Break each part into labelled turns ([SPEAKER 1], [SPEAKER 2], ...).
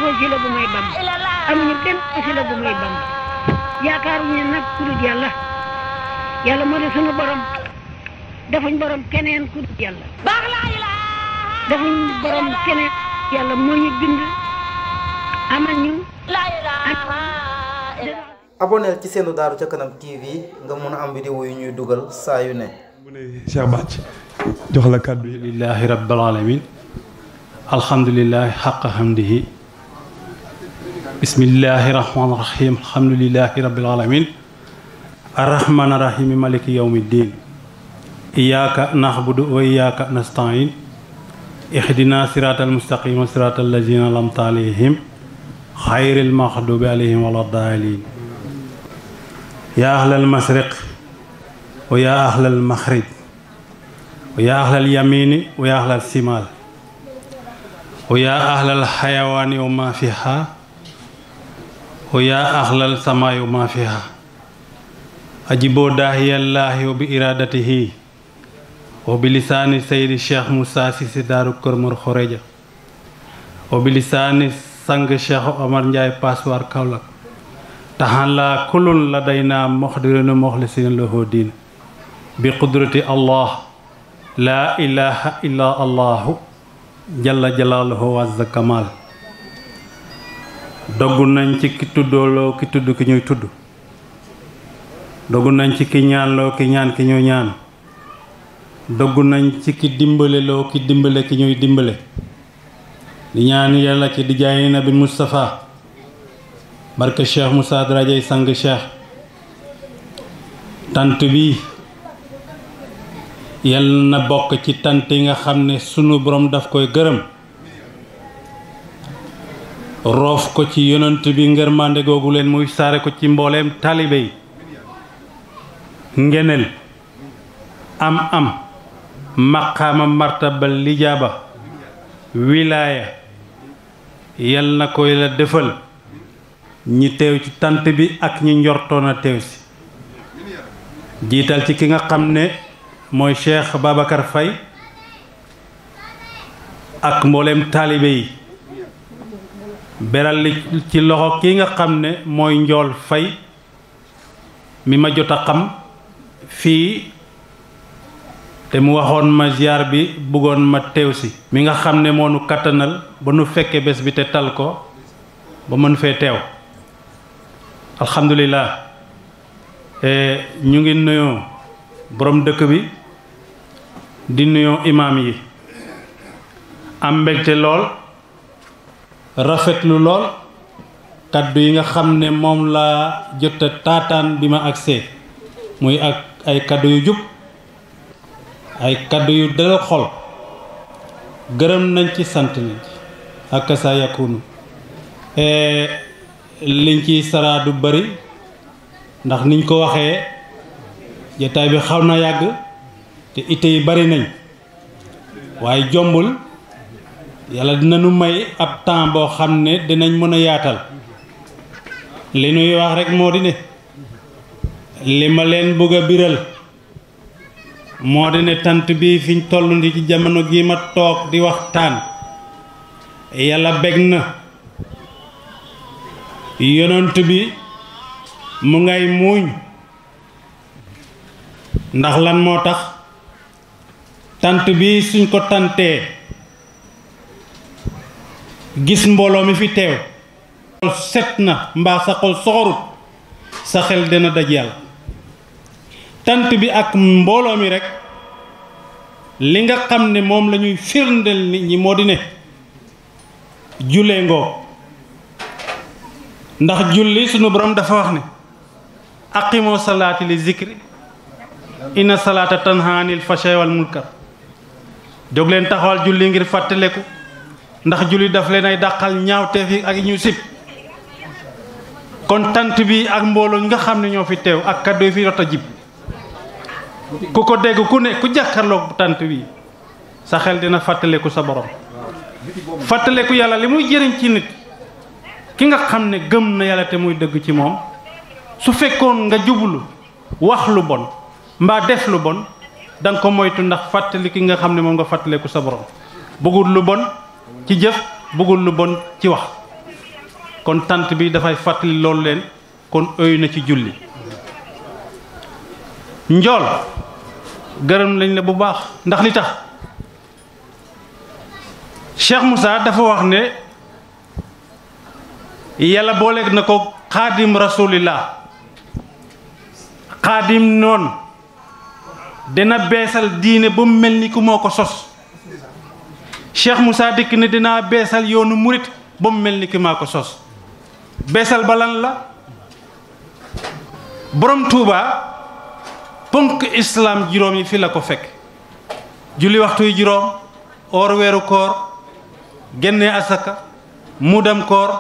[SPEAKER 1] wasila bu may Bamba amuñu benn wasila bu may Bamba yaakaaruñu nag ku dul yàlla yàlla moo di sunu borom defuñ borom keneen ku dul yàlla defuñ borom keneen yàlla moo ñu bind amal ñu
[SPEAKER 2] aboneel ci seenu Daaru ca Kanam TV nga mun a am vidéo yu ñuy dugal saa yu ne.
[SPEAKER 3] mu ne Cheikh Bathie jox la kàddu yi.
[SPEAKER 4] lillahi rabbil alamin alhamdulillahi xaqa hamdihi bismillahi rahmani rahim alhamdulillahi rabbil alamin arrahmani rahim maliki yawmi ddin iyyaka na'budu wa iyyaka nasta'in ihdina siratal mustaqima siratal lazina an'amta alayhim xayril maxdubi alayhim wala daalin yaa ahlal masriq wa yaa ahlal maxrib wa yaa ahlal yamini wa yaa ahlal simal wa yaa ahlal xayawaani wa maa fiha wa yaa ahlal samaay wa maa fiha ajiboo daahiyallaahi wa bi iradatihi wa bi lisaani saydi cheikh Moussa Cissé daaru Kër Mor Xoreja wa bi lisaani sang cheikh Omar Ndiaye Passoir Kaolack taxala kulun la day naa moxdirina moxlisina lahu diin bi qudrati allah laa ilaha illa allahu jalla jalaaluhu wa azza kamal doggu nañ ci ki tuddooloo ki tudd ki ñuy tudd doggu nañ ci ki ñaanloo ki ñaan ki ñuy ñaan doggu nañ ci ki dimbaleloo ki dimbale ki ñuy dimbale di ñaan yàlla ci di jaay nabi Mustafa barke Cheikh Moussa darajay sang Cheikh tant bi yàlla na bokk ci tant yi nga xam ne sunu borom daf koy gërëm roof ko ci yonent bi ngërmande googu leen muy saare ko ci mbooleem taalibe yi ngeneel am maqaama martaba lijaaba wilaaya yal na koy la defal ñi teew ci tant bi ak ñi njortoon a teew si jiital ci ki nga xam ne mooy Cheikh Babacar Faye ak mboolem taalibe yi beral li ci loxo ki nga xam ne mooy Njool Faye mi ma jot a xam fii te mu waxoon ma ziar bi bëggoon ma teew si mi nga xam ne moo nu kattanal ba nu fekkee bés bi te tal ko ba mën fee teew alhamdulilah ñu ngi nuyoo borom dëkk bi di nuyoo imaam yi am mbégte lool rafetlu lool kaddu yi nga xam ne moom laa jot a taataan bi ma agsee muy ak ay kaddu yu jub ay kaddu yu dal xol gërëm nañ ci sant nañ ci ak sa yakunu liñ ci saraa du bari ndax niñ ko waxee jataay bi xaw na yàgg te ite yi bari nañ waaye jombul yàlla dina nu may ab temps boo xam ne dinañ mën a yaatal li nuy wax rek moo di ne li ma leen bëgg a biral moo di ne tant bi fiñ toll ndi ci jamono gi ma toog di waxtaan yàlla bég na yonent bi mu ngay muuñ ndax lan moo tax tant bi suñ ko tantee gis mbooloo mi fi teew set na mbaa sa xol soxorut sa xel dina daj yàlla tant bi ak mbooloo mi rekk li nga xam ne moom la ñuy firndeel nit ñi moo di ne jullee ngoo ndax julli sunu borom dafa wax ne aqimoo salaati li zikri inna salaata tanha anil fahsha'i wal munkar jóg leen taxawal julli ngir fàttaleku ndax julli daf leen ay dàqal ñaawteef yi ak ñu sib kon tant bi ak mbooloo nga xam ne ñoo fi teew ak kaddu yi fi rot a jib ku ko dégg ku ne ku jàkkarloog tant bi sa xel dina fàttaleku sa borom fàttaleku yàlla li muy jëriñ ci nit ki nga xam ne gëm na yàlla te muy dëgg ci moom su fekkoon nga jublu wax lu bon mbaa def lu bon danga ko moytu ndax fàttali ki nga xam ne moom nga fàttaleku sa borom bëggul lu bon ci jëf bëggul lu bon ci wax kon tant bi dafay fàttali loolu leen kon ëy na ci julli. njool gërëm lañ la bu baax ndax li tax Cheikh Moussa dafa wax ne yàlla booleeg na ko xaadim rasulillah xaadim noon dina beesal diine ba mu mel ni ku moo ko sos Cheikh Moussa dikk ne dinaa beesal yoonu murit ba mu mel ni ki maa ko sos beesal ba lan la borom Touba ponk islam juróom yi fi la ko fekk julli waxtu yi juróom oor weeru koor génne asaka mudam koor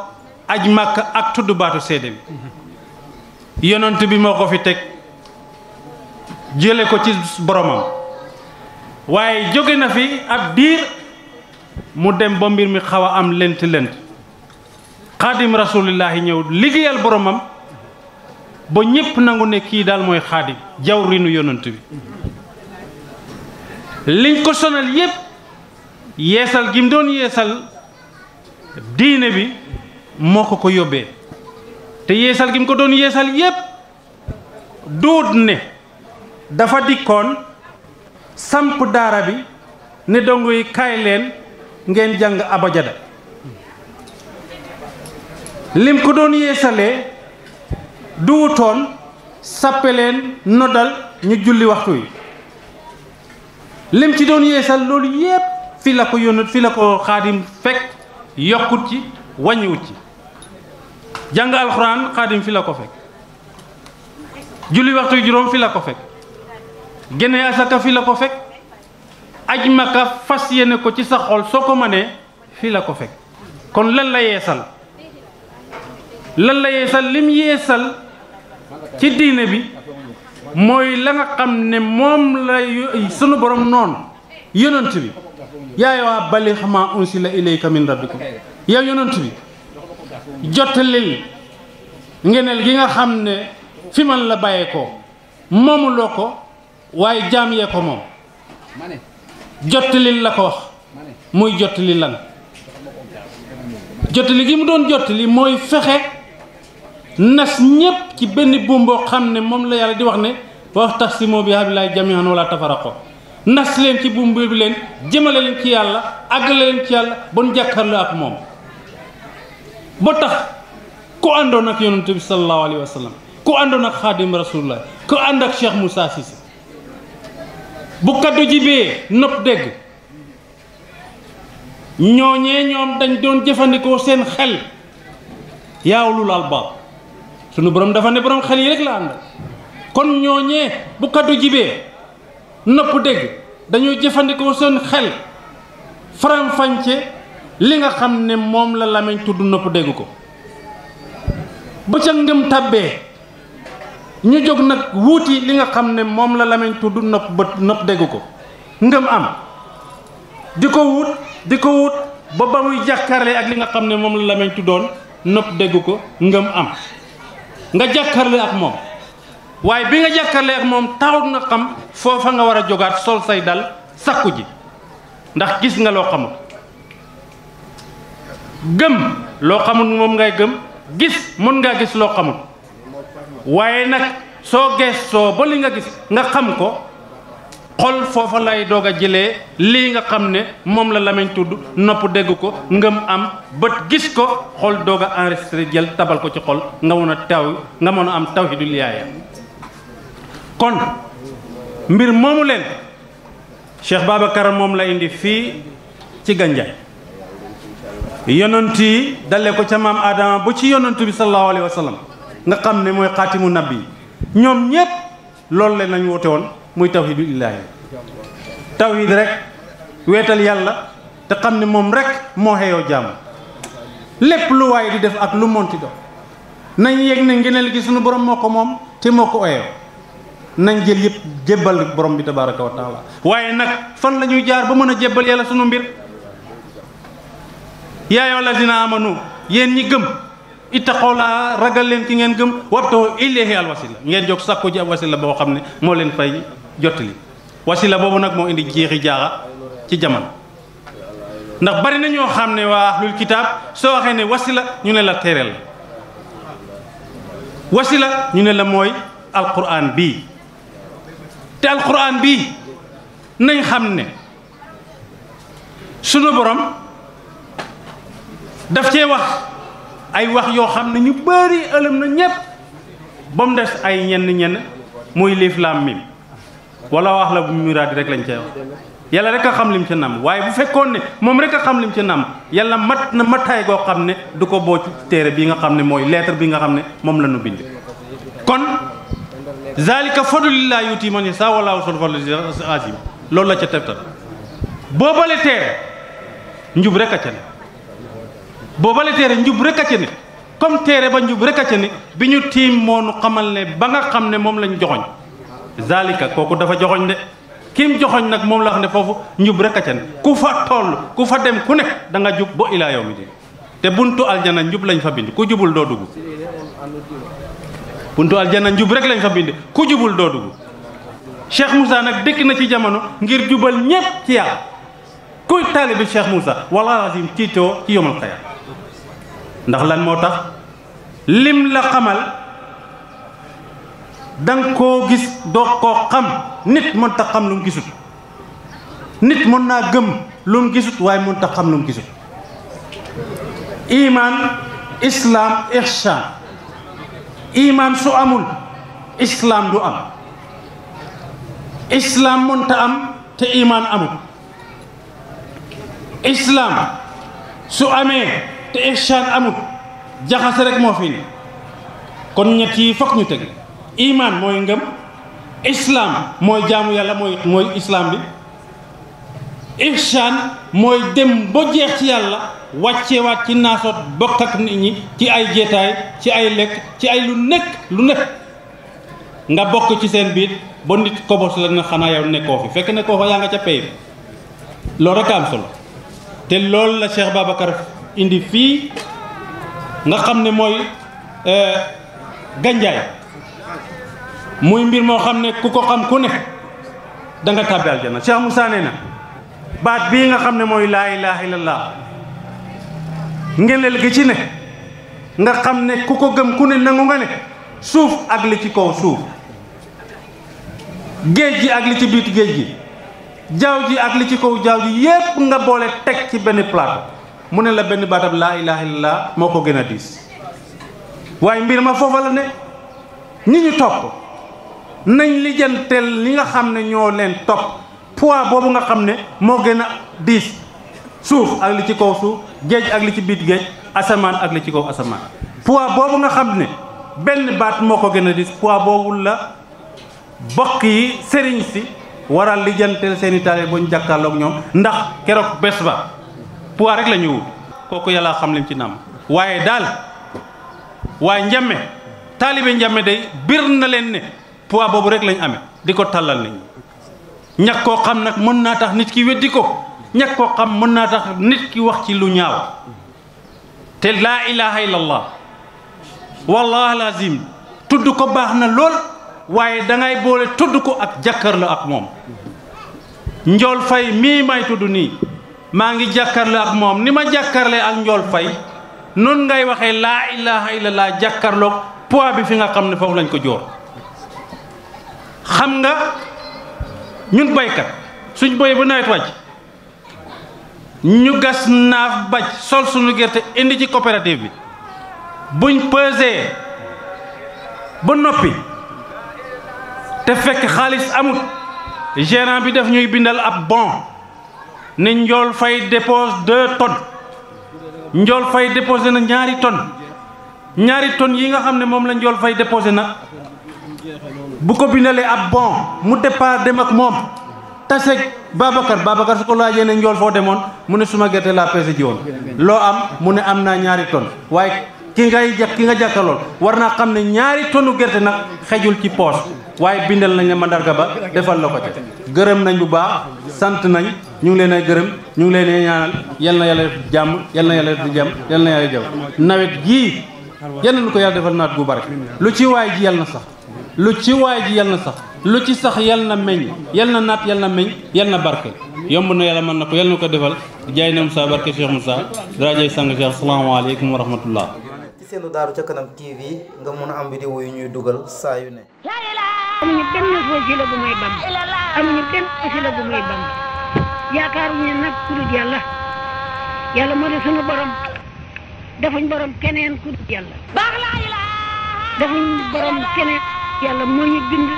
[SPEAKER 4] aj màkk ak tudd baatu seede bi yonent bi moo ko fi teg jële ko ci boromam waaye jóge na fi ab diir mu dem ba mbir mi xaw a am lent xaadim rasulillahi ñëw liggéeyal boromam ba ñépp nangu ne kii daal mooy xaadim jawrinu yonent bi liñ ko sonal yépp yeesal gi mu doon yeesal diine bi moo ko yóbbee te yeesal gi mu ko doon yeesal yépp duut ne dafa dikkoon samp daara bi ne dongo yi kaay leen ngeen jàng abajada lim ko doon yeesalee duutoon sappe leen noddal ñu julli waxtu yi lim ci doon yeesal loolu yépp fi la ko yónnat fi la ko xaadim fekk yokkut ci wàññiwut ci jàng alxuraan xaadim fi la ko fekk julli waxtu yi juróom fi la ko fekk génne asaka fi la ko fekk aj maka fas yéene ko ci sa xol soo ko mënee fi la ko fekk kon lan la yeesal lim yeesal ci diine bi mooy la nga xam ne moom la sunu borom noonu yonent bi yaa yow balligh maa unsila ilayka min rabbikum yow yonent bi jottalil ngeneel gi nga xam ne fi man la bàyyee ko moomuloo ko waaye jaam yee ko moom jottalil la ko wax muy jottali lan jottali gi mu doon jottali mooy fexe nas ñépp ci benn buum boo xam ne moom la yàlla di wax ne wa'tasimu bi hablillahi jami'an wala tafarraqu nas leen ci buum bi leen jëmale leen ci yàlla àggale leen ci yàlla bon jàkkaarloo ak moom ba tax ku àndoon ak yonent bi sallallahu alayhi wa sallam ku àndoon ak xaadim rasulullah ku ànd ak Cheikh Moussa Cissé bu kaddu jibee nopp dégg ñooñee ñoom dañ doon jëfandikoo seen xel yaa ulul albaab sunu borom dafa ne borom xel yi rek la àndal kon ñooñee bu kaddu jibee nopp dégg dañoo jëfandikoo seen xel faram-fàcce li nga xam ne moom la làmmiñ tudd nopp dégg ko ba ca ngëm tàbbee ñu jóg nag wuuti li nga xam ne moom la làmmiñ tudd nopp dégg ko ngëm am di ko wut ba muy jàkkaarle ak li nga xam ne moom la làmmiñ tuddoon nopp dégg ko ngëm am nga jàkkaarle ak moom waaye bi nga jàkkaarle ak moom taxut nga xam foofa nga war a jógaat sol say dal sakku ji ndax gis nga loo xamul gëm loo xamul moom ngay gëm gis mën ngaa gis loo xamul waaye nag soo gëstoo ba li nga gis nga xam ko xol foofa lay doog a jëlee lii nga xam ne moom la làmmiñ tudd nopp dégg ko ngëm am bët gis ko xol doog a enregistré jël tabal ko ci xol nga mën a am tawhidul ilaaya kon mbir moomu leen Cheikh Babacar moom la indi fii ci Gandiaye yonent yi dalee ko ca maam Adama ba ci yonent bi sallallahu alayhi wa sallam nga xam ne mooy xaatimu nabi ñoom ñépp loolu leen lañ woote woon muy tawhidu illaahi tawhid rek weetal yàlla te xam ne moom rek moo xeyoo jàmm lépp lu waaye di def ak lu monti do nañ yëg ne ngeneel gi suñu borom moo ko moom te moo ko oyoo nañ jël yëpp jébbal borom bi tabaraka wa taala waaye nag fan la ñuy jaar ba mën a jébbal yàlla sunu mbir yaa ayyuhal lazina amanu yéen ñi gëm ittaqoolaa ragal leen ki ngeen gëm wabtahu ilayhi al wasila ngeen jóg sàkku ji ab wasila boo xam ne moo leen fay jottali wasila boobu nag moo indi jeexi jaaxa ci jamono ndax bari na ñoo xam ne waa ahlul kitaab soo waxee ne wasila ñu ne la téere la wasila ñu ne la mooy alquran bii te alquran bii nañ xam ne sunu borom daf cee wax ay wax yoo xam ne ñu bari ëlëm na ñépp ba mu des ay ñenn muy liif laam mim wala wax la bu muraadi rek lañ cee wax yàlla rek a xam lim ci nam waaye bu fekkoon ne moom rek a xam lim ci nam yàlla mat na mataay goo xam ne du ko boo ci téere bi nga xam ne mooy lettre bi nga xam ne moom la ñu bind kon zalika fadlullah yuti man yasa wala usul fadlul azim loolu la ca teftal boobale téere njub rek a ca ne boobale téere njub rek a ca ne comme téere ba njub rek a ca ne bi ñu tiim moo nu xamal ne ba nga xam ne moom lañ joxoñ zalika kooku dafa joxoñ de kim joxoñ nag moom la wax ne foofu njub rek a ca ne ku fa toll ku fa dem ku ne da nga jub ba ilaa yawmi din te buntu aljana njub lañ fa bind ku jubul doo dugg buntu aljana njub rek lañ fa bind ku jubul doo dugg Cheikh Moussa nag dëkk na ci jamono ngir jubal ñépp ci yàlla kuy taalibi Cheikh Moussa wala azim tiitoo ci yomal xayaam ndax lan moo tax lim la xamal danga koo gis doo koo xam nit mën ta xam lu mu gisut nit mën naa gëm lu mu gisut waaye mën ta xam lu mu gisut iman islam ihsan iman su amul islam du am islam mën ta am te iman amul islam su amee te ihsan amul jaxase rek moo fi ne kon ñett yi fokk ñu teg iman mooy ngëm islam mooy jaamu yàlla mooy islam bi ihsan mooy dem ba jeex ci yàlla wàcceewaat ci naasoot bokk ak nit ñi ci ay jeetaay ci ay lekk ci ay lu nekk nga bokk ci seen biir ba nit kobos la na xanaa yow nekkoo fi fekk nekkoo fa yaa nga ca pay bi loolu rek am solo te loolu la Cheikh Babacar indi fii nga xam ne mooy ganjaay muy mbir moo xam ne ku ko xam ku ne da nga tàbbi aljana Cheikh Moussa nee na baat bii nga xam ne mooy laa ilaha illallah ngeneel gi ci ne nga xam ne ku ko gëm ku ne nangu nga ne suuf ak li ci kaw suuf géej gi ak li ci biit géej gi jaww ji ak li ci kaw jaww ji yépp nga boole teg ci benn plateau mu ne la benn baatam laa ilaha illallah moo ko gën a diis waaye mbir ma foofa la ne ñi ñu topp nañ lijjanteel li nga xam ne ñoo leen topp poids boobu nga xam ne moo gën a diis suuf ak li ci kaw suuf géej ak li ci biit géej asamaan ak li ci kaw asamaan poids boobu nga xam ne benn baat moo ko gën a diis poids boobu la bokk yi sëriñ si waral lijjanteel seeni taale bu ñu jàkkaarloog ñoom ndax keroog bés ba poids rek la ñu wut kooku yàlla xam lim ci nam waaye njàmme taalibe njàmme day bir na leen ne poids boobu rek lañ amee di ko tàllal nit ñi ñàkk koo xam nag mën naa tax nit ki weddi ko ñàkk koo xam mën naa tax nit ki wax ci lu ñaaw te laa ilaha illallah wallahi lazim tudd ko baax na lool waaye dangay boole tudd ko ak jàkkaarloo ak moom njool fay mii may tudd nii maa ngi jàkkaarloo ak moom ni ma jàkkaarlee ak njool fay noonu ngay waxee laa ilaha illallah jàkkaarloo poids bi fi nga xam ne foofu lañ ko joor xam nga ñun baykat suñ boyee ba nawet wàcc ñu gas naaf baj sol suñu gerte indi ci coopérative bi buñ pesé ba noppi te fekk xaalis amut gérant bi daf ñuy bindal ab bon ne njool fay dépose 2 tonnes njool fay déposé na ñaari tonnes yi nga xam ne moom la njool fay déposé na bu ko bindalee ab bon mu départ dem ak moom taseeg Babacar su ko laajee ne njool foo demoon mu ne suma gerte laa peese ji woon loo am mu ne am naa 2 tonnes waaye ki nga jàkkalool war naa xam ne 2 tonnes gerte nag xejul ci poos waaye bindal nañ la mandarga ba defal la ko ca gërëm nañ bu baax sant nañ ñu ngi leen ay gërëm ñu ngi leen ay ñaanal yal na yàlla def jàmm yal na yàlla def jàmm yal na yàlla jàmm nawet gii yal na ko yàlla defal naat gu bari lu ci waay ji yal na sax lu ci sax yal na meññ yal na naat yal na meññ yal na barke yomb na yàlla mën na ko yal na ko defal jaay na Moussa barke Cheikh Moussa darajay sang Cheikh asalaamaaleykum wa rahmatullah.
[SPEAKER 2] ci seenu Daaru ca kanam TV nga mun a am vidéo yu ñuy dugal saa yu ne.
[SPEAKER 1] amuñu benn wasila bu may Bamba amuñu benn wasila bu may Bamba yaakaaruñu nag ku dul yàlla yàlla moo di sunu borom defuñ borom keneen ku dul yàlla defuñ borom keneen yàlla moo ñu bind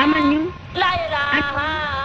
[SPEAKER 1] amal ñu ak